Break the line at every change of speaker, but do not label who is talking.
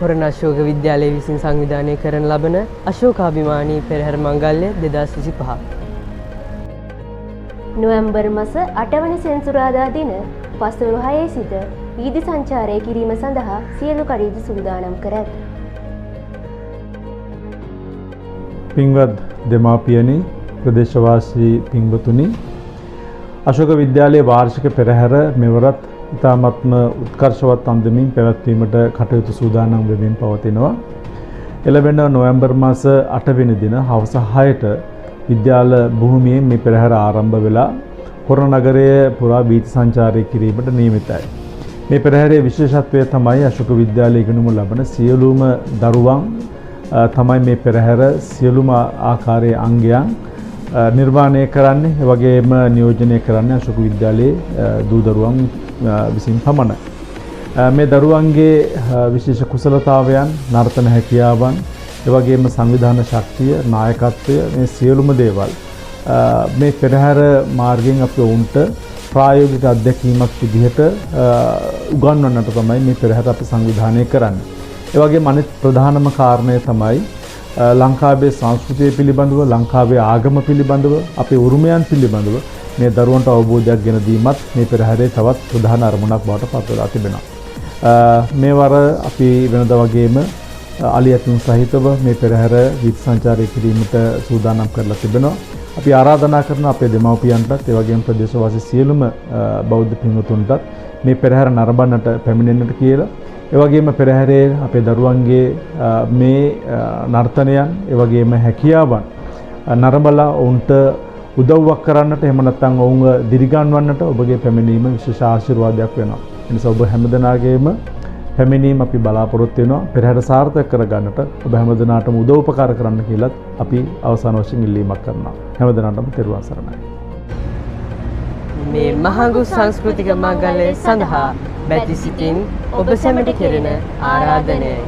හොරණ අශෝක විද්‍යාලය විසින් සංවිධානය කරන ලබන අශෝකාභිමානී පෙරහැර මංගල්‍ය 2025.
නොවැම්බර් මස 8 වන සෙනසුරාදා දින පස්වරු 6 සිට වීදි සංචාරය කිරීම සඳහා සියලු කටයුතු සූදානම් කර ඇත.
පින්වත් දෙමාපියනි, ප්‍රදේශවාසී පින්වතුනි, අශෝක විද්‍යාලයේ වාර්ෂික පෙරහැර මෙවරත් ඉතාමත්ම උත්කර්ෂවත් අන්දමින් පැවැත්වීමට කටයුතු සූදානම් වෙමින් පවතිනවා. එළඹෙන නොවැම්බර් මාස 8 වෙනි දින හවස 6ට විද්‍යාල භූමියෙන් මේ පෙරහැර ආරම්භ වෙලා හොරණ නගරය පුරා වීථි සංචාරය කිරීමට නියමිතයි. මේ පෙරහැරේ විශේෂත්වය තමයි අශෝක විද්‍යාලයේ ඉගෙනුම ලබන සියලුම දරුවන් තමයි මේ පෙරහැර සියලුම ආකාරයේ අංගයන් නිර්මාණය කරන්නේ, ඒ වගේම නියෝජනය කරන්නේ අශෝක විද්‍යාලයේ දූ දරුවන් විසින් පමණයි. මේ දරුවන්ගේ විශේෂ කුසලතාවයන්, නර්තන හැකියාවන්, ඒ වගේම සංවිධාන ශක්තිය, නායකත්වය, මේ සියලුම දේවල් මේ පෙරහැර මාර්ගයෙන් අපි ඔවුන්ට ප්‍රායෝගික අත්දැකීමක් විදිහට උගන්වන්නට තමයි මේ පෙරහැර අපි සංවිධානය කරන්නේ. ඒ වගේම අනිත් ප්‍රධානම කාරණය තමයි ලංකාවේ සංස්කෘතිය පිළිබඳව, ලංකාවේ ආගම පිළිබඳව, අපේ උරුමයන් පිළිබඳව මේ දරුවන්ට අවබෝධයක් ගෙන දීමත් මේ පෙරහැරේ තවත් ප්‍රධාන අරමුණක් බවට පත් වෙලා තිබෙනවා. මේ වර අපි වෙනදා වගේම අලි ඇතුන් සහිතව මේ පෙරහැර වීථි සංචාරය කිරීමට සූදානම් කරලා තිබෙනවා. අපි ආරාධනා කරන අපේ දෙමව්පියන්ටත්, ඒ වගේම ප්‍රදේශවාසී සියලුම බෞද්ධ පින්වතුන්ටත් මේ පෙරහැර නරඹන්නට පැමිණෙන්නට කියලා. ඒ වගේම පෙරහැරේ අපේ දරුවන්ගේ මේ නර්තනයන්, ඒ වගේම හැකියාවන් නරඹලා ඔවුන්ට උදව්වක් කරන්නට, එහෙම නැත්නම් ඔවුන්ව දිරිගන්වන්නට ඔබගේ පැමිණීම විශේෂ ආශිර්වාදයක් වෙනවා. ඒ නිසා ඔබ හැමදෙනාගේම පැමිණීම අපි බලාපොරොත්තු වෙනවා. පෙරහැර සාර්ථක කරගන්නට ඔබ හැමදෙනාටම උදව් උපකාර කරන්න කියලත් අපි අවසාන වශයෙන් ඉල්ලීමක් කරනවා. හැමදෙනාටම තෙරුවන් සරණයි.
මේ මහඟු සංස්කෘතික මංගල්‍ය සඳහා බැති සිතින් ඔබ සැමට කෙරෙන ආරාධනයයි.